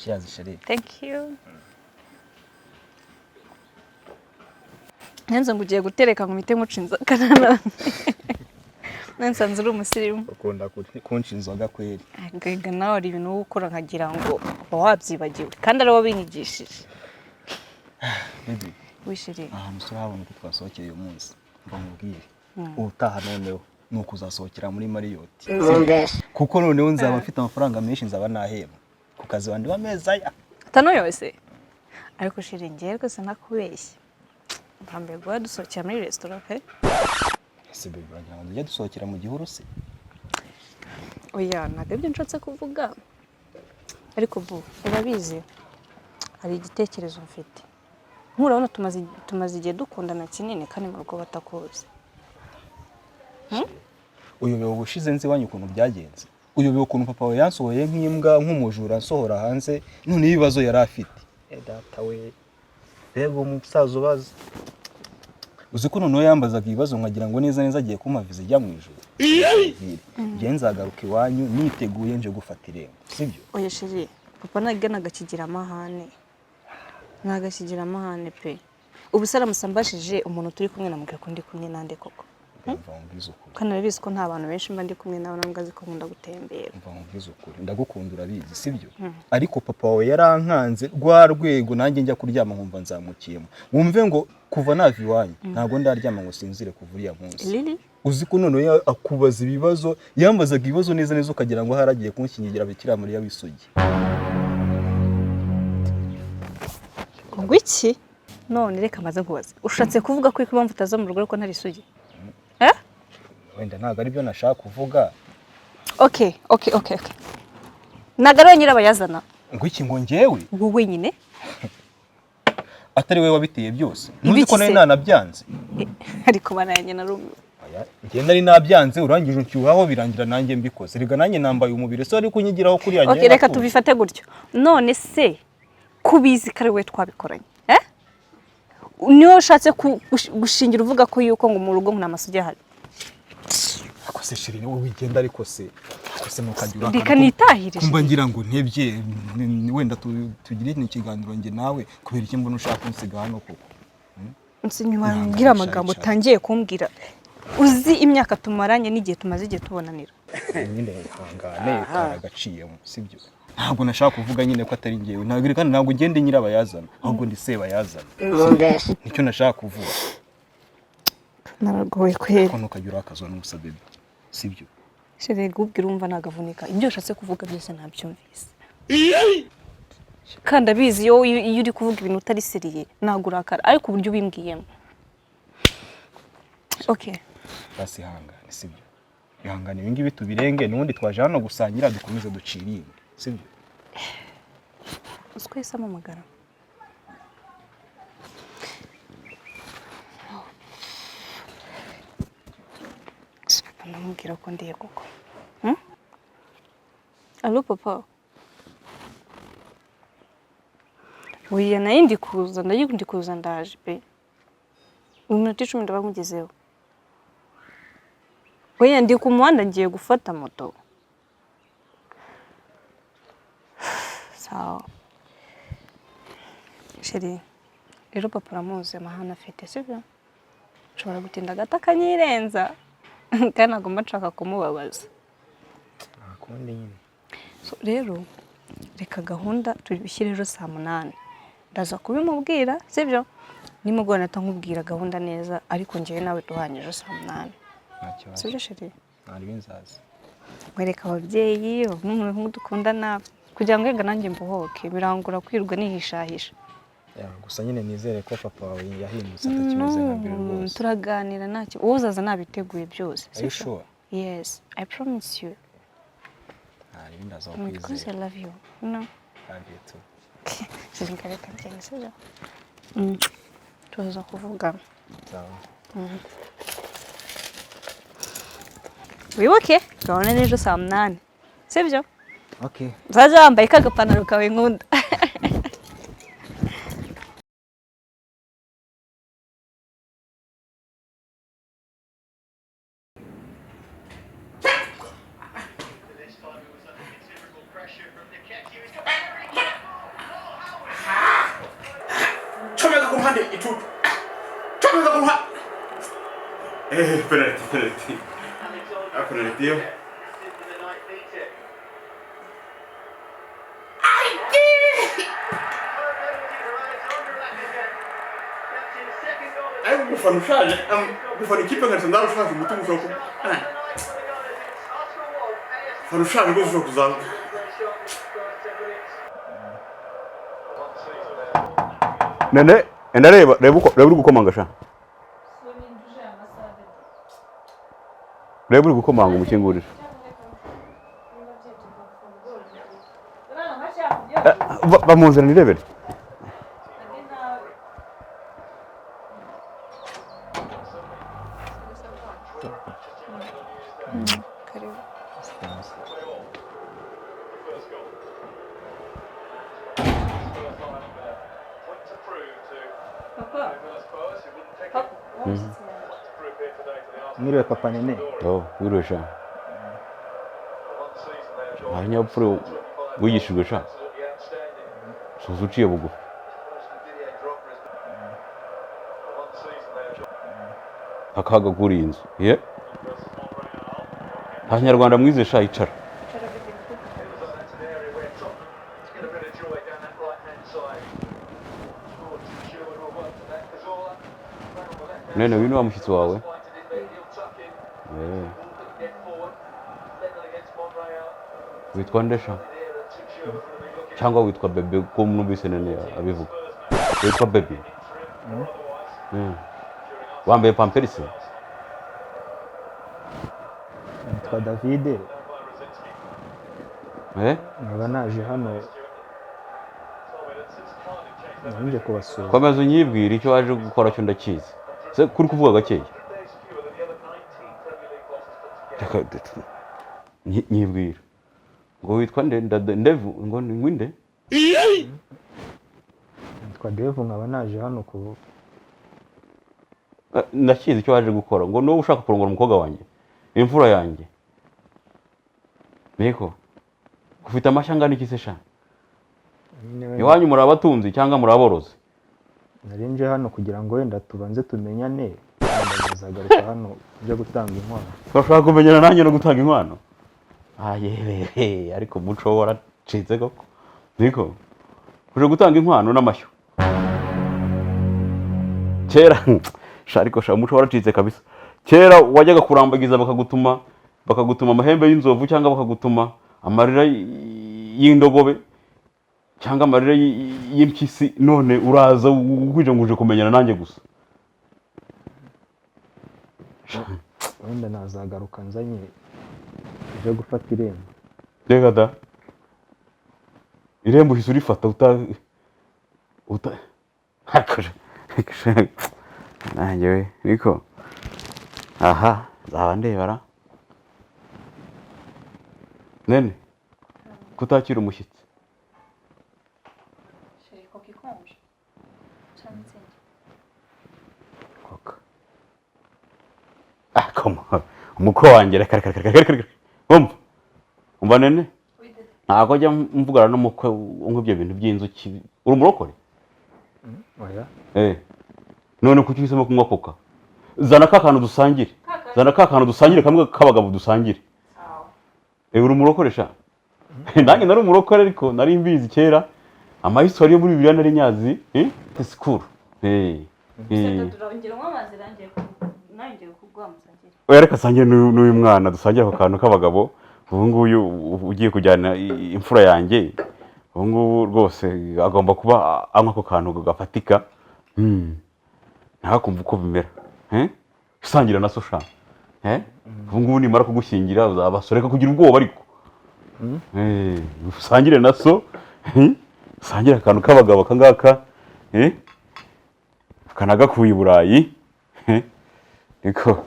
Cheers, chérie. Thank you. Nyanza ngo ugiye gutereka ngo mpite nkuca inzoga nanone. Nsanze uri umusirimu. Ukunda kunca inzoga kweri. Mbega nawe hari ibintu wowe ukora nkagira ngo uba wabyibagiwe kandi ari wowe wabinyigishije. Baby, Oui, chérie. ahantu turahabona uko twasohokeye uyu munsi, mva nkubwire, ubutaha noneho ni ukuzasohokera muri Marriott, kuko noneho nzaba mfite amafaranga menshi, nzaba nahembwa ku kazi wandi w'amezi aya. Atanu yose. Ariko chérie, njyewe rwose ntakubeshye. Mbambiye guhora dusohokera muri resitora pe. Ese baby, uragira ngo tujye dusohokera mu gihuru se? Oya, ntabwo aribyo nshatse kuvuga. Ariko bu, urabizi, hari igitekerezo mfite. Nkurabona tumaze igihe dukundana kinini kandi mu rugo batakuzi. Uyobewe ubushize nzi iwanyu ukuntu byagenze? Uyobewe ukuntu papa wawe yansohoye nk'imbwa, nk'umujura, nsohora hanze? None ibibazo yari afite. Data we, mbega umusaza ubaza! Uzi ko noneho yambazaga ibibazo nkagira ngo neza neza agiye kumpa viza ijya mu ijuru. Njye nzagaruka iwanyu niteguye, nje gufata irembo, sibyo? Oya chérie, papa ntabwo nagakigira amahane. Nagakigira amahane pe. Ubu se aramutse ambajije umuntu turi kumwe, namubwira ko ndi kumwe nande koko? Mva nkubwize ukuri. Kandi urabizi ko nta bantu benshi mba ndi kumwe nabo, ntabwo azi ko nkunda gutembera. Mva nkubwize ukuri, ndagukunda urabizi, sibyo? Ariko papa wawe yarankanze rwa rwego nanjye njya kuryama nkumva nzamukiyemo. Wumve ngo kuva nava iwanyu ntabwo ndaryama ngo sinzire kuva uriya munsi. Lili? Uzi ko noneho akubaza ibibazo, yambazaga ibibazo neza neza ukagira ngo ahari agiye kunshyingira Bikira Mariya w'isugi. Ngo iki? None reka maze nkubaze. Ushatse kuvuga ko impamvu utaza mu rugo ariko ntari isugi? Eh? Wenda ntabwo aribyo nashaka kuvuga. Okay. Ntabwo ari we nyirabayazana. Ngo iki? Ngo njyewe? Wowe nyine. Atari wowe wabiteye byose? Ntuzi Ibiki ko nari se? nanabyanze? Ariko bana yanjye narumiwe. Oya, njye nari nabyanze, urangije unshyuhaho, birangira nanjye mbikoze. Rega nanjye nambaye umubiri, so ariko unyigiraho kuriya Okay, njyewe reka natuje. tubifate gutyo. None se kubizi ko ari wowe twabikoranye? Eh? Niwe ushatse gushingira uvuga ko yuko ngo mu rugo ngo nta masugi ahari. Ariko se chérie, wowe wigenda, ariko se, ariko se ntukajya urakara. Reka nitahire. Kumba ngira ngo ntebye, wenda tugire ikiganiro njye nawe, kubera iki mbona ushaka kunsiga hano koko? Nyuma Ihangane, mbwira amagambo shari, shari. utangiye kumbwira. Uzi imyaka tumaranye n'igihe tumaze igihe tubonanira. Nyine ihangane, karagaciyemo, sibyo? Ntabwo nashaka kuvuga nyine ko atari njyewe, ntabwo kandi ntabwo ngende nyirabayazana, ahubwo ndi sebayazana, nicyo nashaka kuvuga. Naragowe kweri. Ko ntukajya urakazwa n'ubusa bébé, sibyo? Chérie, ubwira urumva nagavunika. Ibyo ushatse kuvuga byose nabyumvise. Kandi abizi iyo uri kuvuga ibintu utari sérieux ntabwo urakara, ariko uburyo ubimbwiyemo. Okay. Basi ihangane, sibyo? Ihangane, ibi ngibi tubirenge, n'ubundi twaje hano gusangira, dukomeze ducirinde, sibyo? Uzi ko yahise ampamagara. Gusa papa ndamubwira ko ndiye koko. Hmm? Allo papa. Oya, nayo ndi kuza, nayo ndi kuza, ndaje pe. Mu minota 10 ndaba nkugezeho. Oya, ndi ku muhanda ngiye gufata moto. Sawa. Chérie, rero papa uramuzi amahane afite, sibyo? Nshobora gutinda gato akanyirenza kandi ntabwo mba nshaka kumubabaza. Nta kundi nyine. So, rero reka gahunda tubishyire ejo saa 8, ndaza kubimubwira, sibyo? Nimugoroba nahita nkubwira gahunda neza, ariko njyewe nawe duhanye ejo saa 8. Nta kibazo. Sibyo chérie? Nta nzaza. Nkwereka ababyeyi bamwe mu dukundana kugira ngo wenda nanjye mbohoke, birangura kwirirwa nihishahisha. Ya, gusa nyine nizere ko papa wawe yahindutse atakimeze nka mbere No, rwose. turaganira ntacyo, wowe uzaza nabiteguye byose. Are you Sibyo? sure? Yes, I promise you. Nta ribi, ndaza Because I kukwizera. love you, no? Love you too. Chérie, reka ngende, sibyo? Tuza kuvugana. Sawa. Wibuke gahunda n'ejo saa 8, sibyo? Okay. Uzaza wambaye ka gapantaro kawe nkunda. Icucu comeza ku ruhande. Penalty, penalty. Ah, penalty yo. Ariko gufana ushaje, gufana ikipe nka Arsenal ushaje, umutima ushobora ku fana ushaje rwose ushobora kuzaza. Nene, enda reba, reba uko, reba uri gukomanga sha. Reba uri gukomanga, umukingurire. Bamuzana nirebere. Karibu. Papa, papa. Mwiriwe, papa Nene. Oh, wiriwe sha. Nta kinyabupfura wigishijwe sha. Suza uciye bugufi. Akaga kuri iyi nzu. Ye? Nta kinyarwanda mwize sha, icara. Nene, uyu ni wa mushyitsi wawe? Eh. Witwa nde sha? Cyangwa witwa Bebe, ko numvise Nene abivuga? Witwa Bebe? Wambaye pamperisi? Nitwa Davide. Eh? Nkaba naje hano, nje kubasura. Komeza unyibwire icyo waje gukora cyo ndakizi. Se kuri kuvuga gakeya. Reka nyibwira. Ngo witwa nde? Ndevu ngo ni ngwinde? Nitwa Devu, nkaba naje hano ku Ndakizi icyo waje gukora, ngo niba ushaka kurongora umukobwa wanjye, imfura yanjye. Niko ufite amashyi angana iki se sha? Nyine wenda. Iwanyu muri abatunzi cyangwa muri aborozi? Nari nje hano kugira ngo wenda tubanze tumenyane, wenda nzagaruka hano byo gutanga inkwano. Urashaka kumenyana nanjye no gutanga inkwano? Ayeee, ariko umuco wo waracitse koko. Niko uje gutanga inkwano n'amashyo kera sha, ariko sha, umuco waracitse kabisa. Kera wajyaga kurambagiza bakagutuma amahembe y'inzovu, cyangwa bakagutuma amarira y'indogobe, cyangwa amarira y'impyisi. None uraza wije ngo uje kumenyana nanjye gusa. Wenda nazagaruka nzanye uje gufata irembo. Reka da, irembo uhise urifata uta ariko nanjye we niko aha nzaba ndebara. Nene, kutakira umushyitsi? Chéri, koka ikonje cyangwa Mützig. Koka. Ah, koma umukwe wanjye, reka reka reka reka reka, umva umva nene, ntabwo njya mvugana n'umukwe unywa ibyo bintu by'inzuki. Uri umurokore? Oya. Eh. None kuki uhisemo kunywa koka? Zana ka kantu dusangire. Zana ka kantu dusangire, kamwe k'abagabo dusangire. Eh, uri umurokore sha? Nanjye nari umurokore, ariko nari mbizi kera. Amahistori yo muri Bibiliya nari nyazi, eh? School. Eh. Eh. Turongera unywa amazi, nangiye kuguha musangire. Oya, reka sangire n'uyu mwana, dusangire ako kantu k'abagabo. Ubu nguyu ugiye kujyana imfura yanjye. Ubu ngubu rwose agomba kuba anywa ako kantu gafatika. Ntakumva uko bimera. Eh? Usangira na so sha. Eh? Ubu ngubu nimara kugushyingira uzaba so, reka kugira ubwoba ariko. Eh, usangire na so. Eh? Usangire akantu k'abagabo aka ngaka. Eh? Kanagakuye i Burayi. Eh? Niko.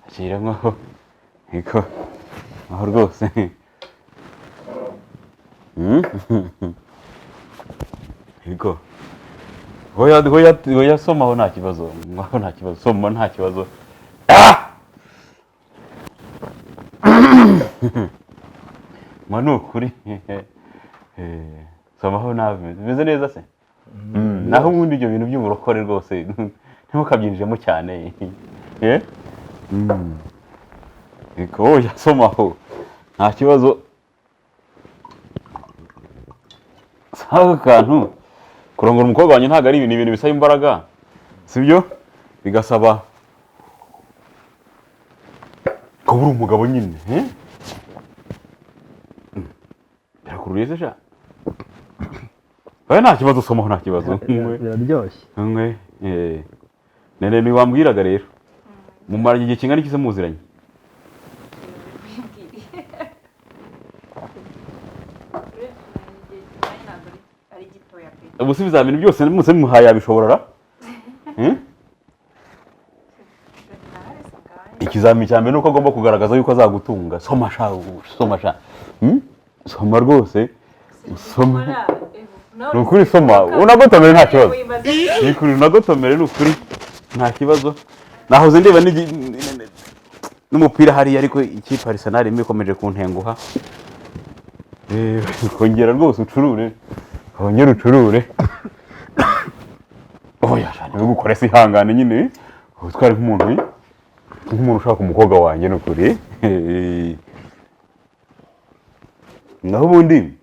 Ashyiramo. Niko. Aho rwose. Niko. Hoya hoya hoya, somaho nta kibazo. Aho nta kibazo. Soma nta kibazo. Ah! Mwa ni ukuri. Eh, somaho nabi. Bimeze neza se? Naho ubundi ibyo bintu by'uburokore rwose ntimukabyinjiremo cyane. Eh? Mm. Eko, oya, somaho nta kibazo. Saka kantu kurongora umukobwa wanjye ntabwo ari ibintu bisaba imbaraga, sibyo? Bigasaba kuba uri umugabo nyine, eh? Birakururiye se sha? Oya, nta kibazo, somaho nta kibazo. Biraryoshye. Nkwe, eh. Nene ntiwambwiraga rero. Mumaranye igihe kingana iki se muziranye? Ari gitoya pe. Ubu se ibizamini byose muse muhaye yabishobora ra? Eh? Ikizamini cya mbere ni uko agomba kugaragaza yuko azagutunga. Soma sha, soma sha. Hmm? Soma rwose. Soma. Ni ukuri soma. Unagotomere nta kibazo. Ni ukuri unagotomere, ni ukuri nta kibazo. Nahoze ndeba n'umupira hariya, ariko ikipe Arsenal imwe ikomeje kuntenguha. Kongera rwose ucurure. Kongera ucurure. Oya sha, ntibigukore se, ihangane nyine. Utware nk'umuntu ushaka umukobwa wanjye, ni ukuri. Naho ubundi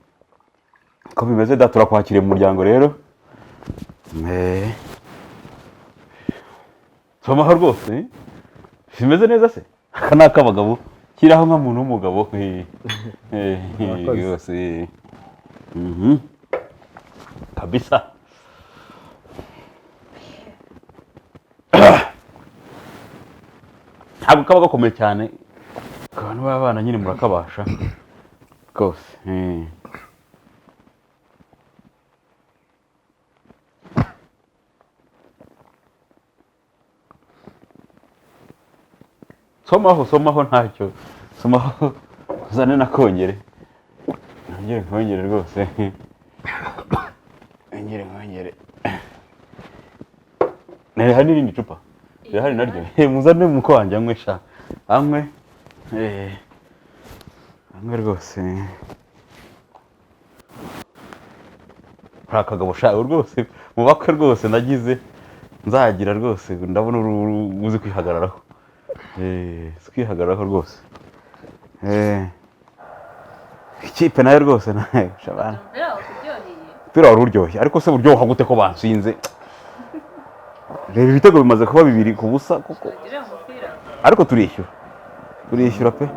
ko bimeze da, turakwakiriye mu muryango rero. Somaho rwose. Bimeze neza se? Aka ni ak'abagabo, shyiraho nka muntu w'umugabo. Murakoze. Rwose. Kabisa. Ntabwo kaba gakomeye cyane ku bantu b'abana nyine, murakabasha rwose. Somaho, somaho ntacyo, somaho uzane na kongere, nongere nkongere rwose, nongere nkongere. Hari n'irindi cupa rirahari naryo. Muzane muko wanjye anywe sha, anywe, anywe rwose. Uri akagabo sha rwose, mu bakwe rwose nagize nzagira rwose, ndabona uzi kwihagararaho. Uzi kwihagararaho rwose. Ikipe nayo rwose nayo shabana. Umupira wari uryoshye, ariko se buryoha gute ko bansinze? Reba ibitego bimaze kuba 2-0 kuko, ariko turishyura, turishyura pe.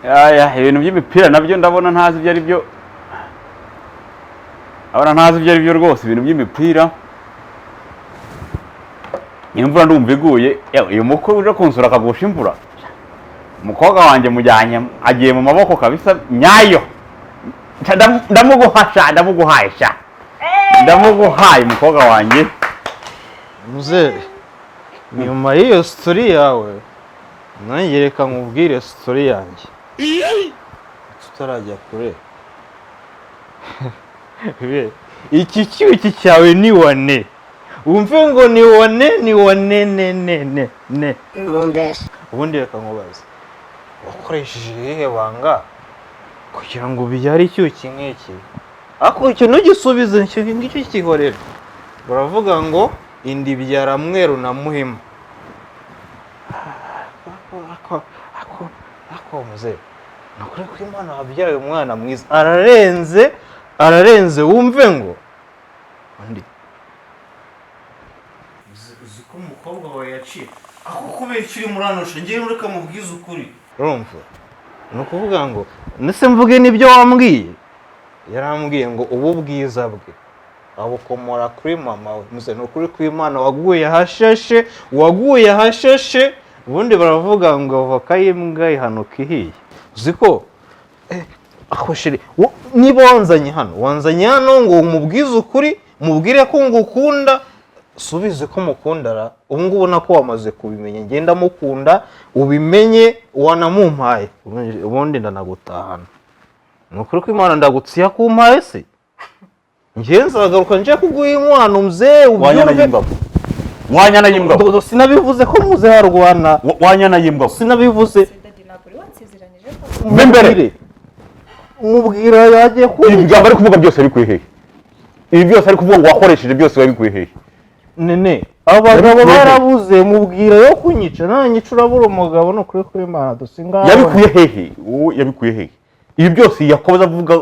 Aya, ibintu by'imipira nabyo ndabona ntazi ibyo ari byo. Abona ntazi ibyo ari byo rwose, ibintu by'imipira. Imvura ndumva iguye, yewe, uyu mukwe uje kunsura akagusha imvura. Umukobwa wanjye mujyanye agiye mu maboko kabisa nyayo. Ndamuguha sha, ndamuguhaye sha. Ndamuguhaye umukobwa wanjye. Muzehe, nyuma y'iyo story yawe nanjye reka nkubwire story yanjye tutarajya kure. Iki cyuki cyawe ni wane, wumve ngo ni wane, ni wane ne ne ne ne. Ubundi reka nkubaze, wakoresheje irihe banga kugira ngo ubyare icyuki nk'iki? Ariko icyo ntugisubize, icyo ngicyo kihorera. Baravuga ngo inda ibyara mweru na muhima. Ako muzehe, ni ukuri ko Imana wabyaye umwana mwiza, ararenze, ararenze, wumve ngo undi uzi ko umukobwa wawe yaciye ako kubera icyo urimo uranosha, ngewe reka mubwize ukuri. Urumva, ni ukuvuga ngo ndetse mvuge n'ibyo wambwiye. Yarambwiye ngo ubu bwiza bwe abukomora kuri mama we. Muze, ni ukuri kw'Imana waguye ahashashe, waguye ahashashe. Ubundi baravuga ngo avoka y'imbwa ihanuka ihiye. Uzi ko ako sheri, niba wanzanye hano, wanzanye hano ngo umubwize ukuri, mubwire ko ngukunda, subize ko mukunda ra. Ubu ngubu ubona ko wamaze kubimenya, ngenda mukunda, ubimenye, wanamumpaye, ubundi ndanagutahana. Ni ukuri ko Imana ndagutsiya kumpaye se? Njye nzagaruka nje kuguha inkwano mzee, Wanyana ubyumve. y'imbwa, wanyana y'imbwa. Dodo, sinabivuze ko muze harwana. Wanyana y'imbwa. Sinabivuze. Daddy, ntabwo uri wansezeranyije ko Mbe imbere. Mubwira yagiye Ibi kunyica. bigambo ari kuvuga byose bikuye hehe? Ibi byose ari kuvuga ngo wakoresheje byose wabikuye hehe? Nene, abagabo Yabikuye he? barabuze. Mubwira yo kunyica, nanyica urabura umugabo. Ni ukuri kuri Imana dusingaho. Yabikuye hehe? Wowe, yabikuye hehe ibi byose yakomeza avuga?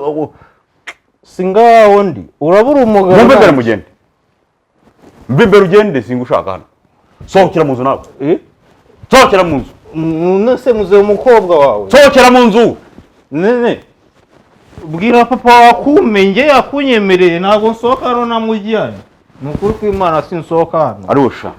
Singaho ndi urabura umugabo. Mumbe imbere. Nanjye. Mugende, mbe imbere ugende, singushaka hano. Sohokera mu nzu nawe. Eh? Sohokera mu nzu. None se muze umukobwa wawe? Sohokera mu nzu. Nene, bwira papa wakume, njye yakunyemereye. Ntabwo nsohoka hano namujyanye. Ni ukuri kw'Imana, sinsohoka hano. Arusha.